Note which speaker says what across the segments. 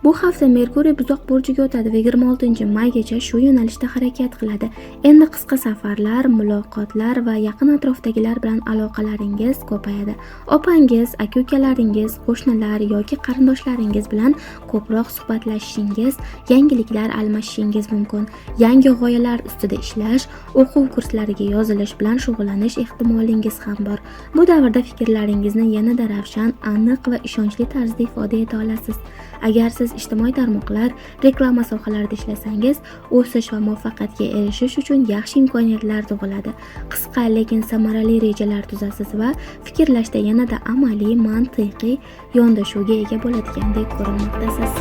Speaker 1: Bu hafta Merkuriy Buzoq burjiga o'tadi va 26 maygacha shu yo'nalishda harakat qiladi. Endi qisqa safarlar, muloqotlar va yaqin atrofdagilar bilan aloqalaringiz ko'payadi. Opangiz, aka-ukalaringiz, qo'shnilar yoki qarindoshlaringiz bilan ko'proq suhbatlashishingiz, yangiliklar almashishingiz mumkin. Yangi g'oyalar ustida ishlash, o'quv kurslariga yozilish bilan shug'ullanish ehtimolingiz ham bor. Bu davrda fikrlaringizni yanada ravshan, aniq va ishonchli tarzda ifoda eta olasiz. Agar siz ijtimoiy tarmoqlar, reklama sohalarida ishlasangiz, o'sish va muvaffaqiyatga erishish uchun yaxshi imkoniyatlar tug'iladi. Qisqa, lekin samarali rejalar tuzasiz va fikrlashda yanada amaliy, mantiqiy yondashuvga ega bo'ladigandek ko'rinmoqdasiz.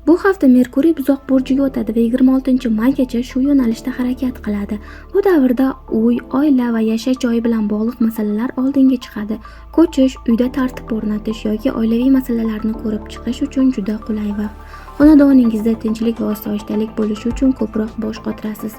Speaker 1: Bu hafta Merkuriy Buzoq burjiga o'tadi va 26 maygacha shu yo'nalishda harakat qiladi. Bu davrda uy, oila va yashash joyi bilan bog'liq masalalar oldinga chiqadi. Ko'chish, uyda tartib o'rnatish yoki oilaviy masalalarni ko'rib chiqish uchun juda qulay vaqt. Xonadoningizda tinchlik va osoyishtalik bo'lishi uchun ko'proq bosh qotirasiz.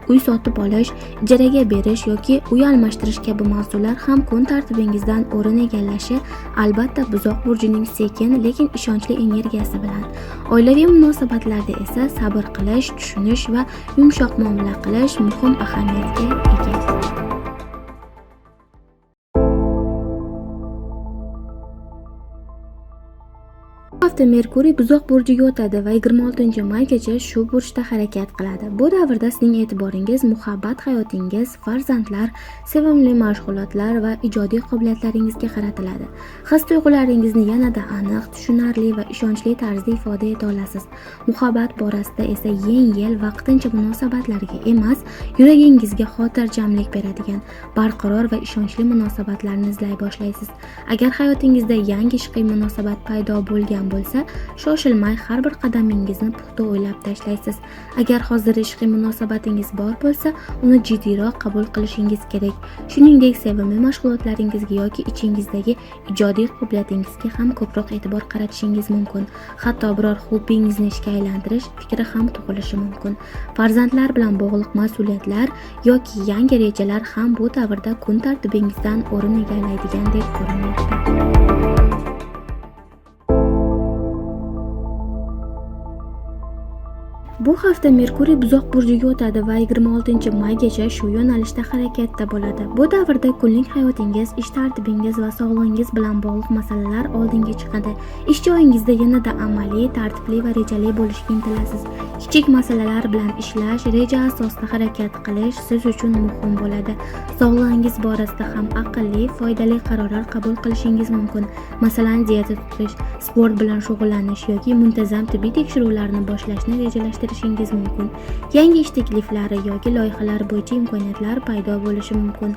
Speaker 1: Uy sotib olish, ijaraga berish yoki uy almashtirish kabi mavzular ham kun tartibingizdan o'rin egallashi albatta Buzoq burjining sekin, lekin ishonchli energiyasi bilan. Oilaviy munosabatlarda esa sabr qilish, tushunish va yumshoq muomala qilish muhim ahamiyatga ega. Bu hafta Merkuriy Buzoq burjiga o'tadi va 26 maygacha shu burchda harakat qiladi. Bu davrda sizning e'tiboringiz muhabbat hayotingiz, farzandlar, sevimli mashg'ulotlar va ijodiy qobiliyatlaringizga qaratiladi. His tuyg'ularingizni yanada aniq, tushunarli va ishonchli tarzda ifoda eta olasiz. Muhabbat borasida esa yengil, vaqtincha munosabatlarga emas, yuragingizga xotirjamlik beradigan barqaror va ishonchli munosabatlarni izlay boshlaysiz. Agar hayotingizda yangi ishqiy munosabat paydo bo'lgan bo'lsa, shoshilmay har bir qadamingizni puxta o'ylab tashlaysiz. Agar hozir ishqiy munosabatingiz bor bo'lsa, uni jiddiyroq qabul qilishingiz kerak. Shuningdek, sevimli mashg'ulotlaringizga yoki ichingizdagi ijodiy qobiliyatingizga ham ko'proq e'tibor qaratishingiz mumkin. Hatto biror xobbingizni ishga aylantirish fikri ham tug'ilishi mumkin. Farzandlar bilan bog'liq mas'uliyatlar yoki yangi rejalar ham bu davrda kun tartibingizdan o'rin egallaydigandek ko'rinmoqda. Bu hafta Merkuriy Buzoq burjiga o'tadi va 26 maygacha shu yo'nalishda harakatda bo'ladi. Bu davrda kunlik hayotingiz, ish tartibingiz va sog'lig'ingiz bilan bog'liq masalalar oldinga chiqadi. Ish joyingizda yanada amaliy, tartibli va rejali bo'lishga intilasiz. Kichik masalalar bilan ishlash, reja asosida harakat qilish siz uchun muhim bo'ladi. Sog'lig'ingiz borasida ham aqlli, foydali qarorlar qabul qilishingiz mumkin. Masalan, dieta tutish, sport bilan shug'ullanish yoki muntazam tibbiy tekshiruvlarni boshlashni rejalashtirishingiz mumkin. Yangi ish takliflari yoki loyihalar bo'yicha imkoniyatlar paydo bo'lishi mumkin.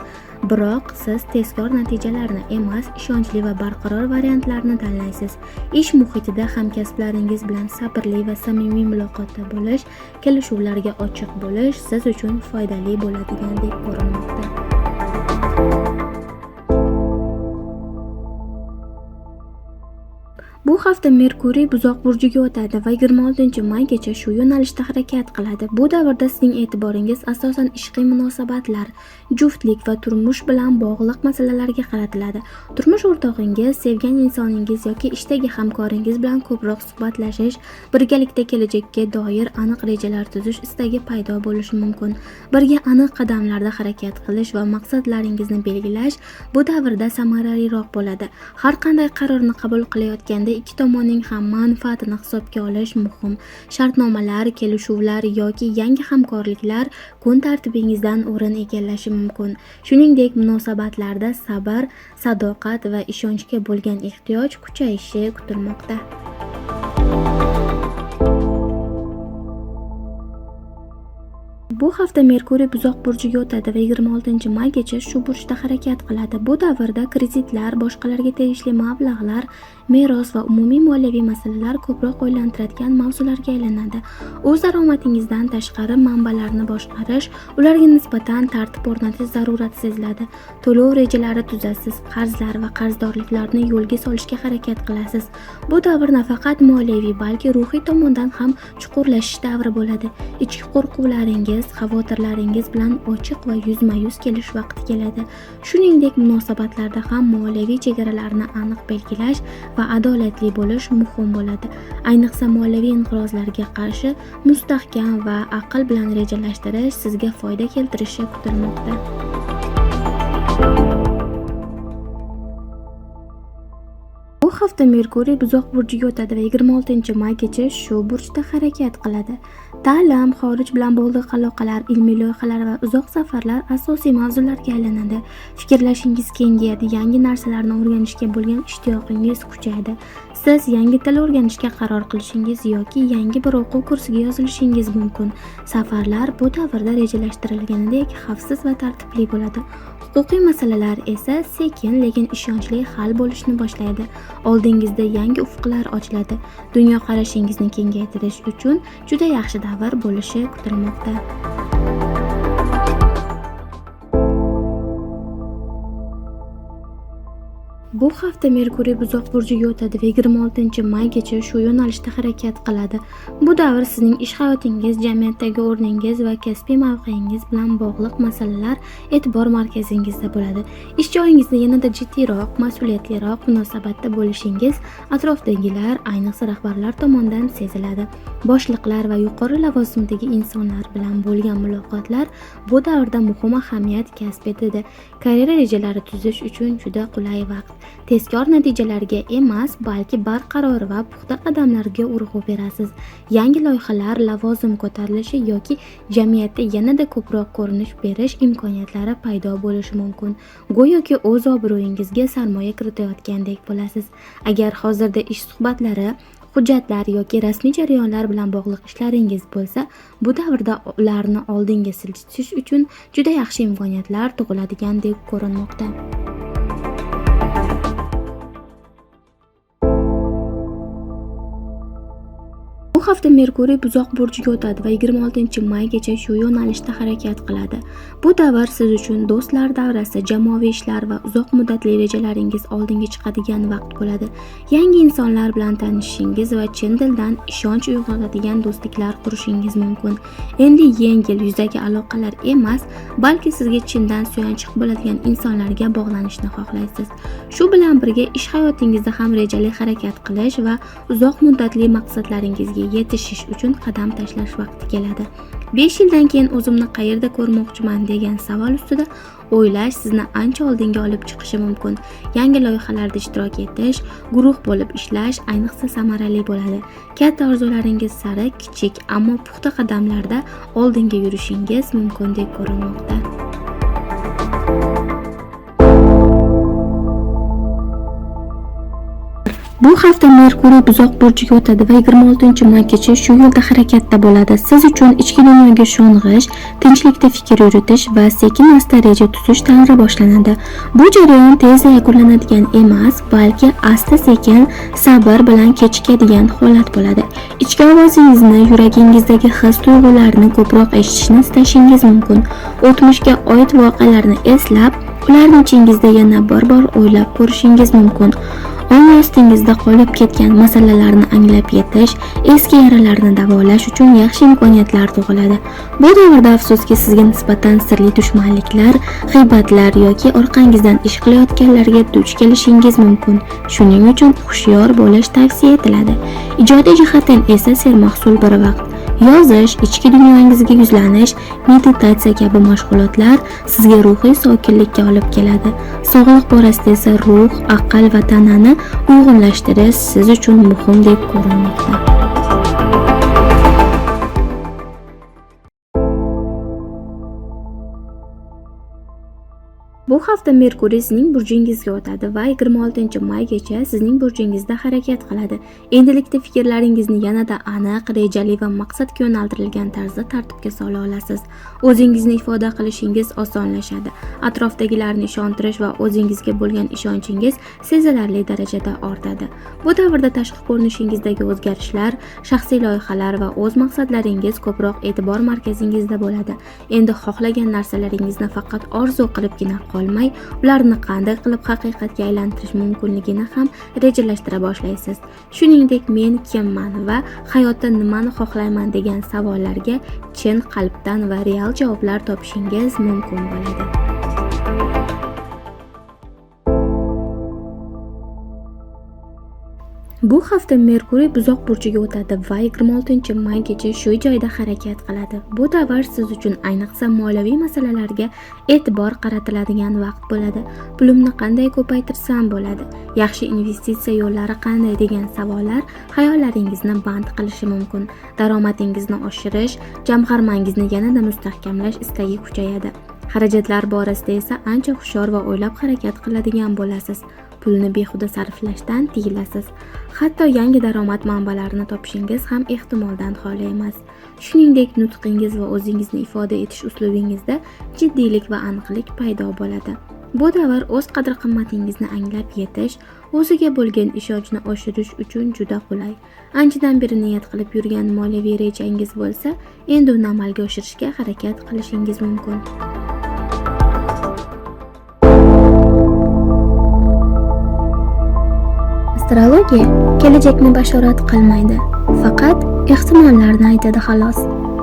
Speaker 1: Biroq siz tezkor natijalarni emas, ishonchli va barqaror variantlarni tanlaysiz. Ish muhitida hamkasblaringiz bilan sabrli va samimiy muloqotda bo'lish, kelishuvlarga ochiq bo'lish siz uchun foydali bo'ladigandek ko'rinmoqda. Bu hafta Merkuriy Buzoq burjiga o'tadi va 26 maygacha shu yo'nalishda harakat qiladi. Bu davrda sizning e'tiboringiz asosan ishqiy munosabatlar, juftlik va turmush bilan bog'liq masalalarga qaratiladi. Turmush o'rtog'ingiz, sevgan insoningiz yoki ishdagi hamkoringiz bilan ko'proq suhbatlashish, birgalikda kelajakka doir aniq rejalar tuzish istagi paydo bo'lishi mumkin. Birga aniq qadamlarda harakat qilish va maqsadlaringizni belgilash bu davrda samaraliroq bo'ladi. Har qanday qarorni qabul qilayotganda ikki tomonning ham manfaatini hisobga olish muhim. Shartnomalar, kelishuvlar yoki yangi hamkorliklar kun tartibingizdan o'rin egallashi mumkin. Shuningdek, munosabatlarda sabr, sadoqat va ishonchga bo'lgan ehtiyoj kuchayishi kutilmoqda. Bu hafta Merkuriy Buzoq burjiga o'tadi va 26 maygacha shu burchda harakat qiladi. Bu davrda kreditlar, boshqalarga tegishli mablag'lar, meros va umumiy moliyaviy masalalar ko'proq o'ylantiradigan mavzularga aylanadi. O'z daromadingizdan tashqari manbalarni boshqarish, ularga nisbatan tartib o'rnatish zarurati seziladi. To'lov rejalari tuzasiz, qarzlar va qarzdorliklarni yo'lga solishga harakat qilasiz. Bu davr nafaqat moliyaviy, balki ruhiy tomondan ham chuqurlashish davri bo'ladi. Ichki qo'rquvlaringiz, xavotirlaringiz bilan ochiq va yuzma-yuz kelish vaqti keladi. Shuningdek, munosabatlarda ham moliyaviy chegaralarni aniq belgilash va adolatli bo'lish muhim bo'ladi. Ayniqsa moliyaviy inqirozlarga qarshi mustahkam va aql bilan rejalashtirish sizga foyda keltirishi kutilmoqda. Bu hafta Merkuriy Buzoq burjiga o'tadi va 26-maygacha shu burchda harakat qiladi. Ta'lim, xorij bilan bog'liq aloqalar, ilmiy loyihalar va uzoq safarlar asosiy mavzularga aylanadi. Fikrlashingiz kengayadi, yangi narsalarni o'rganishga bo'lgan ishtiyoqingiz kuchayadi. Siz yangi til o'rganishga qaror qilishingiz yoki yangi bir o'quv kursiga yozilishingiz mumkin. Safarlar bu davrda rejalashtirilganidek xavfsiz va tartibli bo'ladi. Huquqiy masalalar esa sekin, lekin ishonchli hal bo'lishni boshlaydi. Oldingizda yangi ufqlar ochiladi. Dunyoqarashingizni kengaytirish uchun juda yaxshi davr bo'lishi kutilmoqda. Bu hafta Merkuriy Buzoq burjiga o'tadi va 26-maygacha shu yo'nalishda harakat qiladi. Bu davr sizning ish hayotingiz, jamiyatdagi o'rningiz va kasbiy mavqeingiz bilan bog'liq masalalar e'tibor markazingizda bo'ladi. Ish joyingizda yanada jiddiyroq, mas'uliyatliroq munosabatda bo'lishingiz atrofdagilar, ayniqsa rahbarlar tomonidan seziladi. Boshliqlar va yuqori lavozimdagi insonlar bilan bo'lgan muloqotlar bu davrda muhim ahamiyat kasb etadi. Karyera rejalari tuzish uchun juda qulay vaqt. Tezkor natijalarga emas, balki barqaror va puxta qadamlarga urg'u berasiz. Yangi loyihalar, lavozim ko'tarilishi yoki jamiyatda yanada ko'proq ko'rinish berish imkoniyatlari paydo bo'lishi mumkin. Go'yoki o'z obro'yingizga sarmoya kiritayotgandek bo'lasiz. Agar hozirda ish suhbatlari, hujjatlar yoki rasmiy jarayonlar bilan bog'liq ishlaringiz bo'lsa, bu davrda ularni oldinga siljitish uchun juda yaxshi imkoniyatlar tug'iladigandek ko'rinmoqda. Bu hafta Merkuriy Buzoq burjiga o'tadi va 26-maygacha shu yo'nalishda harakat qiladi. Bu davr siz uchun do'stlar davrasi, jamoaviy ishlar va uzoq muddatli rejalaringiz oldinga chiqadigan vaqt bo'ladi. Yangi insonlar bilan tanishishingiz va chin dildan ishonch uyg'otadigan do'stliklar qurishingiz mumkin. Endi yengil yuzaki aloqalar emas, balki sizga chindan suyanchiq bo'ladigan insonlarga bog'lanishni xohlaysiz. Shu bilan birga ish hayotingizda ham rejali harakat qilish va uzoq muddatli maqsadlaringizga yetishish uchun qadam tashlash vaqti keladi. 5 yildan keyin o'zimni qayerda ko'rmoqchiman degan savol ustida o'ylash sizni ancha oldinga olib chiqishi mumkin. Yangi loyihalarda ishtirok etish, guruh bo'lib ishlash ayniqsa samarali bo'ladi. Katta orzularingiz sari kichik, ammo puxta qadamlarda oldinga yurishingiz mumkindek ko'rinmoqda. Bu hafta Merkuriy Buzoq burjiga o'tadi va 26-maygacha shu yo'lda harakatda bo'ladi. Siz uchun ichki dunyoga sho'ng'ish, tinchlikda fikr yuritish va sekin-asta reja tuzish davri boshlanadi. Bu jarayon tez yakunlanadigan emas, balki asta-sekin sabr bilan kechikadigan holat bo'ladi. Ichki ovozingizni, yuragingizdagi his-tuyg'ularni ko'proq eshitishni istashingiz mumkin. O'tmishga oid voqealarni eslab, ularni ichingizda yana bir bor o'ylab ko'rishingiz mumkin. Ong ostingizda qolib ketgan masalalarni anglab yetish, eski yaralarni davolash uchun yaxshi imkoniyatlar tug'iladi. Bu davrda afsuski sizga nisbatan sirli dushmanliklar, g'iybatlar yoki orqangizdan ish qilayotganlarga duch kelishingiz mumkin. Shuning uchun hushyor bo'lish tavsiya etiladi. Ijodiy jihatdan esa sermahsul bir vaqt. Yozish, ichki dunyongizga yuzlanish, meditatsiya kabi mashg'ulotlar sizga ruhiy sokinlikka olib keladi. Sog'liq borasida esa ruh, aql va tanani uyg'unlashtirish siz uchun muhim deb ko'rinmoqda. Bu hafta Merkuriy sizning burjingizga o'tadi va 26-maygacha sizning burjingizda harakat qiladi. Endilikda fikrlaringizni yanada aniq, rejali va maqsadga yo'naltirilgan tarzda tartibga sola olasiz. O'zingizni ifoda qilishingiz osonlashadi. Atrofdagilarni ishontirish va o'zingizga bo'lgan ishonchingiz sezilarli darajada ortadi. Bu davrda tashqi ko'rinishingizdagi o'zgarishlar, shaxsiy loyihalar va o'z maqsadlaringiz ko'proq e'tibor markazingizda bo'ladi. Endi xohlagan narsalaringizni faqat orzu qilibgina qolmay, ularni qanday qilib haqiqatga aylantirish mumkinligini ham rejalashtira boshlaysiz. Shuningdek, men kimman va hayotda nimani xohlayman degan savollarga chin qalbdan va real javoblar topishingiz mumkin bo'ladi. Bu hafta Merkuriy Buzoq burjiga o'tadi va 26-maygacha shu joyda harakat qiladi. Bu davr siz uchun ayniqsa moliyaviy masalalarga e'tibor qaratiladigan vaqt bo'ladi. Pulimni qanday ko'paytirsam bo'ladi? Yaxshi investitsiya yo'llari qanday degan savollar xayollaringizni band qilishi mumkin. Daromadingizni oshirish, jamg'armangizni yanada mustahkamlash istagi kuchayadi. Xarajatlar borasida esa ancha hushyor va o'ylab harakat qiladigan bo'lasiz. Pulni behuda sarflashdan tiyilasiz. Hatto yangi daromad manbalarini topishingiz ham ehtimoldan xoli emas. Shuningdek, nutqingiz va o'zingizni ifoda etish uslubingizda jiddiylik va aniqlik paydo bo'ladi. Bu davr o'z qadr-qimmatingizni anglab yetish, o'ziga bo'lgan ishonchni oshirish uchun juda qulay. Anchadan beri niyat qilib yurgan moliyaviy rejangiz bo'lsa, endi uni amalga oshirishga harakat qilishingiz mumkin. Astrologiya kelajakni bashorat qilmaydi, faqat ehtimollarni aytadi xolos.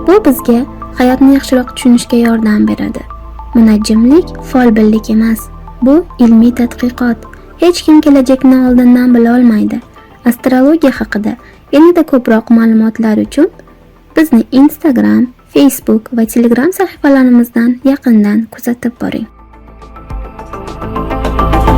Speaker 1: Bu bizga hayotni yaxshiroq tushunishga yordam beradi. Munajjimlik folbinlik emas, bu ilmiy tadqiqot. Hech kim kelajakni oldindan bila olmaydi. Astrologiya haqida yanada ko'proq ma'lumotlar uchun bizni Instagram, Facebook va Telegram sahifalarimizdan yaqindan kuzatib boring.